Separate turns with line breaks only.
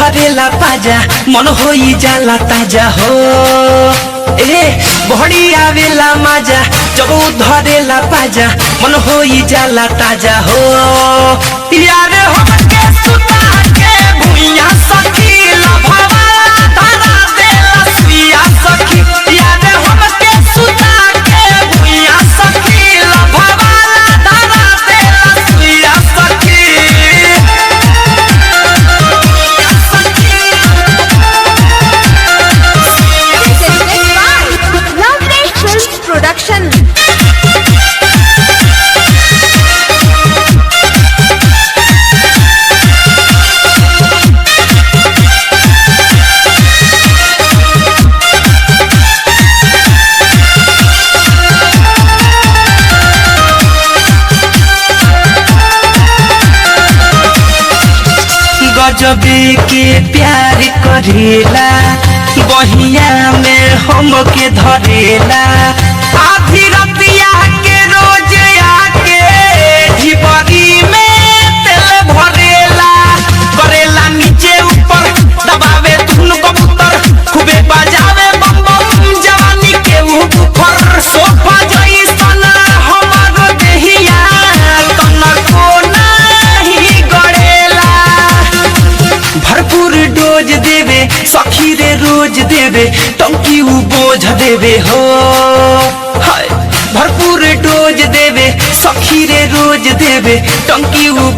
धरेला पाजा मन होई जाला ताजा हो। ए बड़ी आवेला मजा जब उ धरेला पाजा मन होई जाला ताजा हो। यार हमके सुता के भुइया सखी लभवा धरा देला सुइया सखी। यार हमके सुता के भुइया सखी लभवा धरा देला सुइया सखी।
Presented by Lovely Films Production.
गजबे के प्यार करेला बहिया में हमके धरेला। आधी रतिया के रोज आके ढिबरी में तेल भरेला। करेला नीचे ऊपर दबावे धुन कबूतर खूबे बजावे बम बम जवानी के ऊपर। सोफा जैसन हमार देहिया तनको नाही गड़ेला। भरपूर डोज देवे सखी रे रोज देवे टंकी उ बोझ देवे हो। हाय भरपूर डोज देवे सखी रे रोज देवे टंकी उ